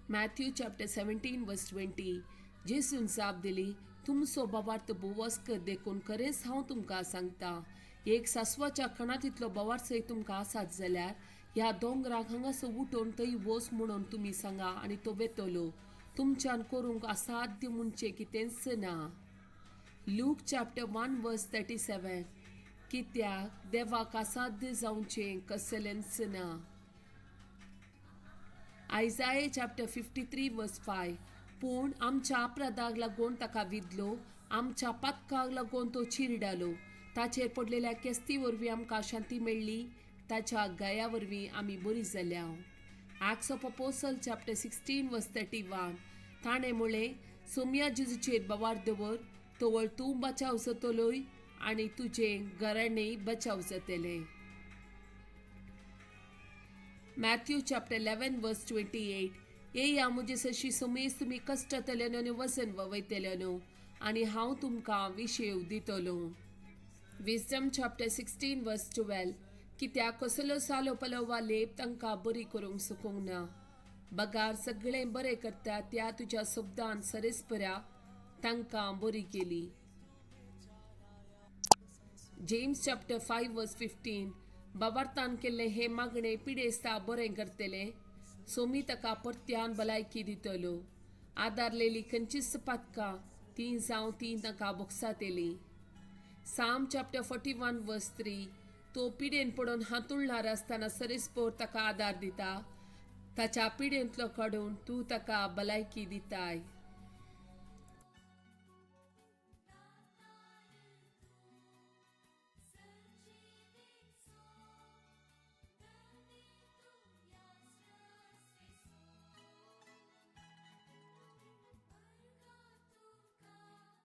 Matthew chapter 17 verse 20. जेसून जाप दिली, तुमचो भावार्थ भोवस्क देखून खरेंच हांव तुमकां सांगता, एक सासवाच्या खणा तितलो भावार्थ सयत तुमकां आसात जाल्यार ह्या दोंगराक हांगासर उठोवन थंय वच म्हणून तुमी सांगा आनी तो वेतलो. तुमच्यान करूंक असाध्य म्हणचें कितेंच ना. Luke chapter 1 verse 37. कित्याक देवाक असाध्य जावचें कसलेंच ना. Isaiah chapter 53 verse 5. पूण आमच्या अपराधाक लागून ताका विदलो, आमच्या पातकाक लागून तो चिरडालो. ताचेर पडलेल्या केस्ती वरवीं आमकां शांती मेळ्ळी, ताच्या गाया वरवीं आमी बरी जाल्या. Acts of Apostle chapter 16 verse 31. ताणें म्हळें, सोमया जेजूचेर भावार्थ दवर, तवळ तूं बचाव जातलोय आनी तुजें घराणें बचाव जातलें. Matthew chapter 11 verse 28. येया म्हजे सरशी समेज तुमी कश्टतले आनी वजन वयतले न्हू आनी हांव तुमकां विशेव दितलो. Wisdom chapter 16 verse 12. कित्याक कसलो सालो पलो वा लेप तांकां बरी करूंक शकूंक ना, बगार सगळें बरें करता त्या तुज्या शब्दान सरेसपऱ्या तांकां बरी केली. James chapter 5 verse 15. भावार्थान केल्लें हें मागणें पिडेस्ता बरें करतलें, सोमी ताका परत्यान भलायकी दितलो. आदारलेली खंयचीच पातकां तीं जावं तीं ताका बोगसातेली. Psalm chapter 41 verse 3. तो पिडेन पडून हांतुळणार आसतना सरेसपोर ताका आदार दिता, ताच्या पिडेंतलो काडून तूं ताका भलायकी दिताय.